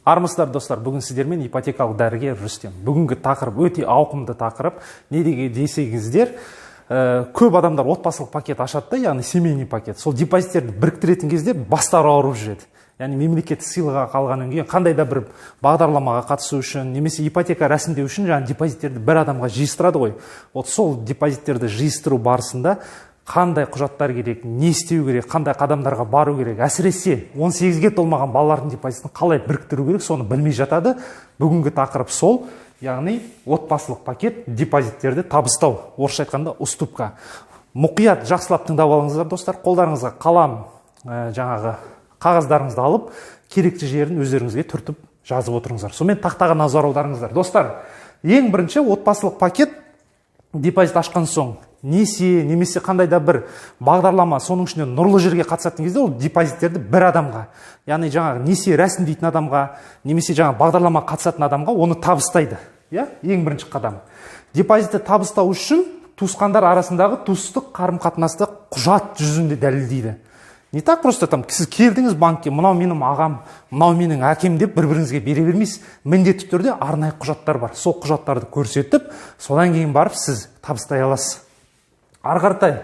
Армысыздар, достар, бүгін сіздермен ипотекалық дәрігер Рүстем. Бүгінгі тақырып өте ауқымды тақырып. Не десеңіздер, көп адамдар отбасылық пакет ашады да, яғни семейный пакет. Сол депозиттерді біріктіретін кезде бастары ауырып жүреді. Яғни мемлекет сыйлыға қалғаннан кейін қандай да бір бағдарламаға қатысу үшін, немесе ипотека рәсімдеу үшін жаңа депозиттерді бір адамға жиыстырады ғой. Вот сол депозиттерді жиыстыру барысында қандай құжаттар керек, не істеу керек, қандай қадамдарға бару керек, әсіресе 18-ге толмаған балалардың депозитін қалай біріктіру керек, соны білмей жатады. Бүгінгі тақырып сол, яғни отбасылық пакет депозиттерді табыстау, орысша айтқанда уступка. Мұқият жақсылап тыңдап алыңыздар, достар, қолдарыңызға қалам, жаңағы қағаздарыңызды алып, керекті жерін өздеріңізге түртіп жазып отырыңыздар. Сонымен тақтаға назар аударыңыздар. Достар, ең бірінші отбасылық пакет депозит ашқан соң несие немесе қандай да бір бағдарлама, соның ішінде нұрлы жерге қатысатын кезде ол депозиттерді бір адамға, яғни жаңағы несие рәсімдейтін адамға немесе жаңағы бағдарлама қатысатын адамға оны табыстайды. Иә, ең бірінші қадам. Депозитті табыстау үшін туысқандар арасындағы туыстық қарым-қатынасты құжат жүзінде дәлелдейді. Не так просто там сіз келдіңіз банкке, мынау менің ағам, мынау менің әкем деп бір-біріңізге бере бермейсіз. Міндетті түрде арнайы құжаттар бар. Сол құжаттарды көрсетіп, содан кейін барып сіз табыстай аласыз. Ары қаратай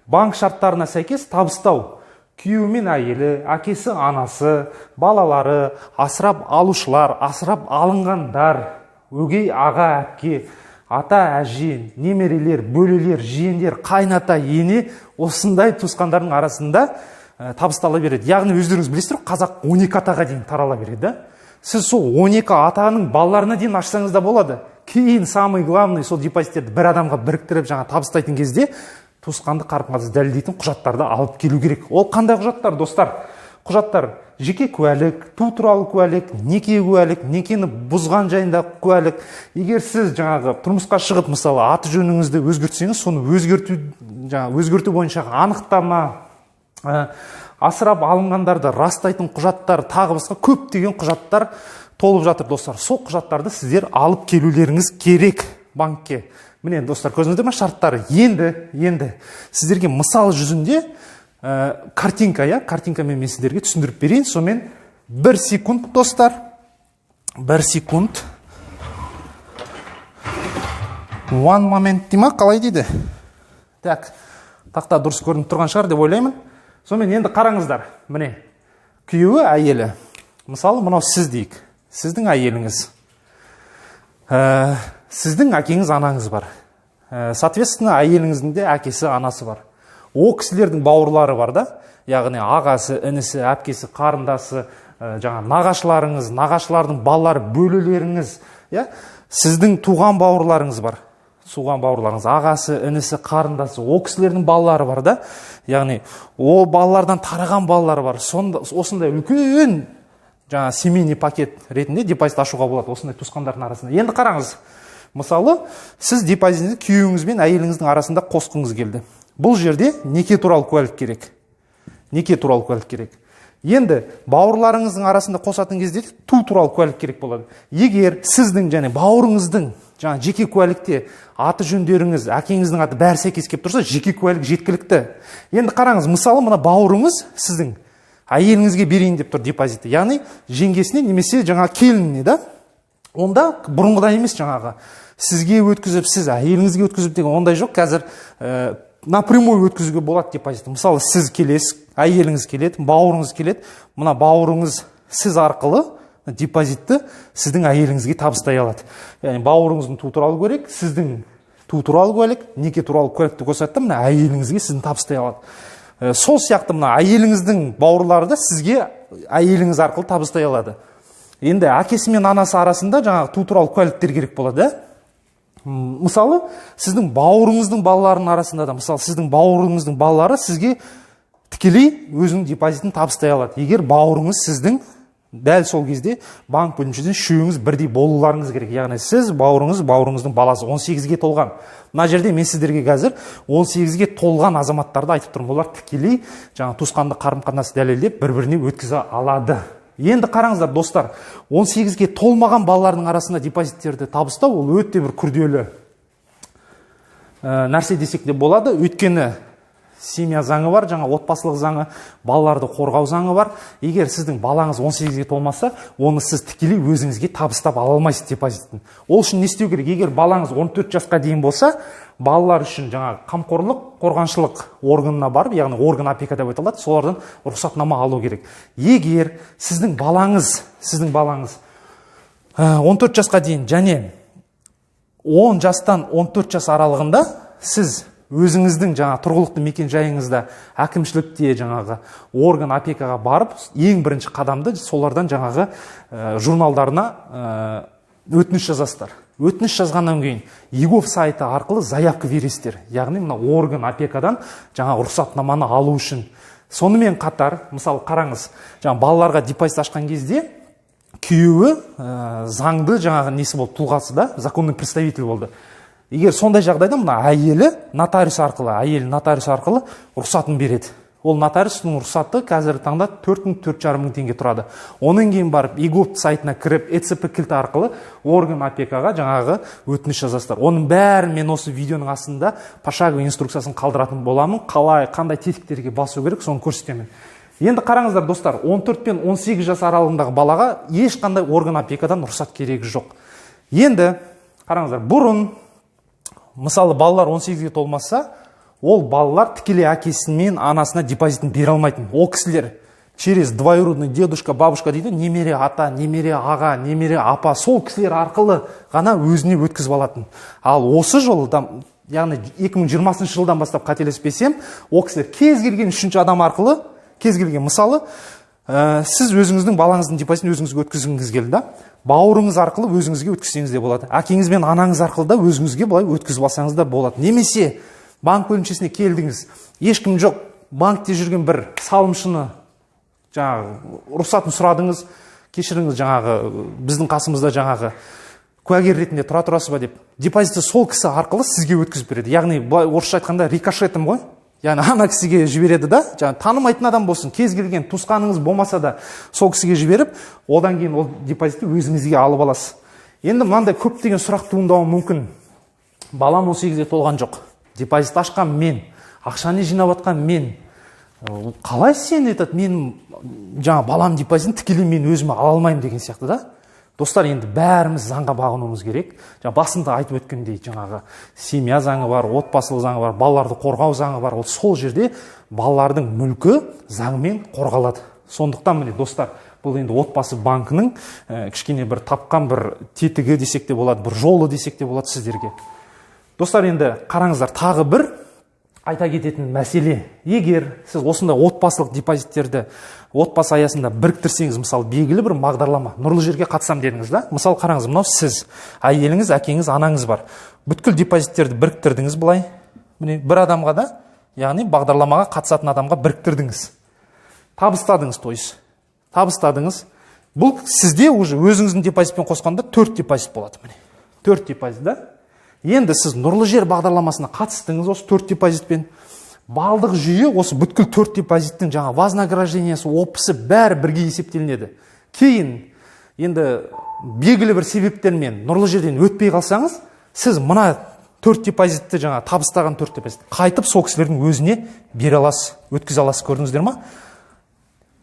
банк шарттарына сәйкес табыстау күйеуі мен әйелі, әкесі, анасы, балалары, асырап алушылар, асырап алынғандар, өгей аға, әпке, ата, әже, немерелер, бөлелер, жиендер, қайната, ене, осындай туысқандардың арасында табыстала береді. Яғни өздеріңіз білесіздер, қазақ 12 атаға дейін тарала береді, да? Сіз сол 12 атаның балаларына дейін ашсаңыз да болады. Кейін самый главный сол депозиттерді бір адамға біріктіріп жаңа табыстайтын кезде туысқандық қарым-қатынасты дәлелдейтін құжаттарды алып келу керек. Ол қандай құжаттар, достар? Құжаттар жеке куәлік, туу туралы куәлік, неке куәлік, некені бұзған жайында куәлік. Егер сіз жаңағы тұрмысқа шығып, мысалы, аты жөніңізді өзгертсеңіз, соны өзгерту, жаңа өзгерту бойынша анықтама, асырап алынғандарды растайтын құжаттар, тағы басқа көптеген құжаттар толып жатыр, достар. Сол құжаттарды сіздер алып келулеріңіз керек банкке. Міне, достар, көрдіңіздер ме шарттары? Енді сіздерге мысал жүзінде картинка, иә, картинкамен мен сіздерге түсіндіріп берейін. Сонымен бір секунд, достар, бір секунд. One moment дей ма, қалай дейді? Так, тақта дұрыс көрініп тұрған шығар деп ойлаймын. Сонымен енді қараңыздар, міне, күйеуі, әйелі. Мысалы, мынау сіз дейік, сіздің әйеліңіз. Сіздің әкеңіз, анаңыз бар. Соответственно, әйеліңіздің де әкесі, анасы бар. О кісілердің бауырлары бар да, яғни ағасы, інісі, әпкесі, қарындасы, жаңа нағашыларыңыз, нағашылардың балалары, бөлелеріңіз, иә, сіздің туған бауырларыңыз бар. Туған бауырларыңыз, ағасы, інісі, қарындасы, о кісілердің балалары бар да, яғни о балалардан тараған балалары бар. Сонда осындай үлкен жаңа семейный пакет ретінде депозит ашуға болады осындай туысқандардың арасында. Енді қараңыз, мысалы, сіз депозитті күйеуіңіз бен әйеліңіздің арасында қосқыңыз келді. Бұл жерде неке туралы куәлік керек. Неке туралы куәлік керек. Енді бауырларыңыздың арасында қосатын кезде туу туралы куәлік керек болады. Егер сіздің және бауырыңыздың жаңа жеке куәлікте аты жөндеріңіз, әкеңіздің аты бәрі сәйкес келіп тұрса, жеке куәлік жеткілікті. Енді қараңыз, мысалы, мына бауырыңыз сіздің әйеліңізге берейін деп тұр депозитті, яғни жеңгесіне немесе жаңа келініне, да? Онда бұрынғыдай емес, жаңағы сізге өткізіп, сіз әйеліңізге өткізіп деген ондай жоқ. Қазір напрямую өткізуге болады депозитті. Мысалы, сіз келесіз, әйеліңіз келеді, бауырыңыз келеді. Мына бауырыңыз сіз арқылы депозитті сіздің әйеліңізге табыстай алады. Яғни бауырыңыздың туу туралы куәлік, сіздің туу туралы куәлік, неке туралы куәлікті қосады да, мына әйеліңізге сіздің табыстай алады. Сол сияқты мына әйеліңіздің бауырлары да сізге әйеліңіз арқылы табыстай алады. Енді әкесі мен анасы арасында жаңағы туу туралы куәліктер керек болады, да? Мысалы, сіздің бауырыңыздың балаларының арасында да, мысалы, сіздің бауырыңыздың балалары сізге тікелей өзінің депозитін табыстай алады. Егер бауырыңыз сіздің дәл сол кезде банк бөлімшеден үшеуіңіз бірдей болуларыңыз керек. Яғни сіз, бауырыңыз, бауырыңыздың баласы 18-ге толған. Мына жерде мен сіздерге қазір 18-ге толған азаматтарды айтып тұрмын. Олар тікелей жаңа туысқандық қарым-қатынасты дәлелдеп бір-біріне өткізе алады. Енді қараңыздар, достар, 18-ге толмаған балалардың арасында депозиттерді табыстау ол өте бір күрделі нәрсе десек те болады. Өйткені Семья заңы бар, жаңа отбасылық заңы, балаларды қорғау заңы бар. Егер сіздің балаңыз 18-ге толмаса, оны сіз тікелей өзіңізге табыстап ала алмайсыз депозитін. Ол үшін не істеу керек? Егер балаңыз 14 жасқа дейін болса, балалар үшін жаңа қамқорлық, қорғаншылық органына барып, яғни орган опека деп аталады, солардан рұқсатнама алу керек. Егер сіздің балаңыз 14 жасқа дейін және 10 жастан 14 жас аралығында сіз өзіңіздің жаңа тұрғылықты мекен жайыңызда әкімшілікте жаңағы орган опекаға барып, ең бірінші қадамды солардан жаңағы журналдарына өтініш жазасыздар. Өтініш жазғаннан кейін eGov сайты арқылы заявка бересіздер. Яғни мына орган опекадан жаңа рұқсатнаманы алу үшін. Сонымен қатар, мысалы қараңыз, жаңа балаларға депозит ашқан кезде күйеуі заңды жаңағы несі болды, тұлғасы да, законный представитель болды. Егер сондай жағдайда мына әйелі нотариус арқылы рұқсатын береді. Ол нотариустың рұқсаты қазіргі таңда 4,5 мың теңге тұрады. Онан кейін барып eGov сайтына кіріп, ЭЦП кілті арқылы орган опекаға жаңағы өтініш жазасыздар. Оның бәрін мен осы видеоның астында пошаговый инструкциясын қалдыратын боламын. Қалай, қандай тетіктерге басу керек, соны көрсетемін. Енді қараңыздар, достар, 14 пен 18 жас аралығындағы балаға ешқандай орган опекадан рұқсат керегі жоқ. Енді қараңыздар, бұрын мысалы балалар 18-ге толмаса, ол балалар тікелей әкесі мен анасына депозитін бере алмайтын. Ол кісілер через двоюродный дедушка, бабушка дейді, немере ата, немере аға, немере апа, сол кісілер арқылы ғана өзіне өткізіп алатын. Ал осы жолы, яғни 2020 жылдан бастап қателеспесем, ол кісілер кез келген үшінші адам арқылы, кез келген, мысалы, сіз өзіңіздің балаңыздың депозитін өзіңізге өткізгіңіз келді, да? Бауырыңыз арқылы өзіңізге өткізсеңіз де болады. Әкеңіз бен анаңыз арқылы да өзіңізге былай өткізіп алсаңыз да болады. Немесе банк бөлімшесіне келдіңіз, ешкім жоқ, банкте жүрген бір салымшыны жаңағы рұқсатын сұрадыңыз, кешіріңіз, жаңағы біздің қасымызда жаңағы куәгер ретінде тұра тұрасыз ба деп, депозитті сол кісі арқылы сізге өткізіп береді. Яғни былай орысша айтқанда рикошетом ғой. Яғни ана кісіге жібереді да, жаңа танымайтын адам болсын, кез келген туысқаныңыз болмаса да сол кісіге жіберіп, одан кейін ол депозитті өзіңізге алып аласыз. Енді мынандай көптеген сұрақ туындауы мүмкін. Балам 18-ге толған жоқ, депозит ашқан мен, ақшаны жинап жатқан мен. Қалай сен айтады, мен жаңа балам депозитін тікелей мен өзіме ала алмаймын деген сияқты да. Достар, енді бәріміз заңға бағынуымыз керек. Жаңа басында айтып өткендей, жаңағы семья заңы бар, отбасылық заңы бар, балаларды қорғау заңы бар. Ол сол жерде балалардың мүлкі заңмен қорғалады. Сондықтан міне достар, бұл енді отбасы банкінің кішкене бір тапқан бір тетігі десек те болады, бір жолы десек те болады сіздерге. Достар, енді қараңыздар, тағы бір айта кететін мәселе. Егер сіз осындай отбасылық депозиттерді отбасы аясында біріктірсеңіз, мысалы белгілі бір бағдарлама, нұрлы жерге қатысам дедіңіз да, мысалы қараңыз, мынау сіз, әйеліңіз, әкеңіз, анаңыз бар. Бүткіл депозиттерді біріктірдіңіз былай. Міне бір адамға да, яғни бағдарламаға қатысатын адамға біріктірдіңіз. Табыстадыңыз, то есть табыстадыңыз. Бұл сізде уже өзіңіздің депозитпен қосқанда 4 депозит болады, міне. 4 депозит, да? Енді сіз нұрлы жер бағдарламасына қатыстыңыз осы 4 депозитпен. Балдық жүйе осы бүткіл 4 депозиттің жаңа вознаграждениесі, опысы бәрі бірге есептелінеді. Кейін енді белгілі бір себептермен нұрлы жерден өтпей қалсаңыз, сіз мына 4 депозитті, жаңа табыстаған 4 депозит қайтып сол кісілердің өзіне бере аласыз, өткізе аласыз, көрдіңіздер ма?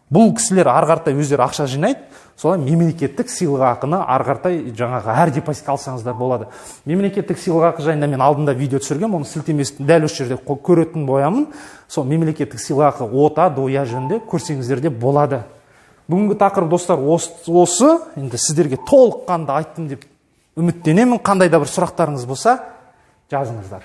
Бұл кісілер ары қаратай өздері ақша жинайды, солай мемлекеттік сыйлықақыны ары қаратай жаңағы әр депозитке алсаңыздар болады. Мемлекеттік сыйлықақы жайында мен алдында видео түсіргем, оның сілтемесін дәл осы жерде көретін боямын. Сол мемлекеттік сыйлықақы ота доя жөнінде көрсеңіздер де болады. Бүгінгі тақырып, достар, осы. Енді сіздерге толыққанды айттым деп үміттенемін. Қандай да бір сұрақтарыңыз болса, жазыңыздар.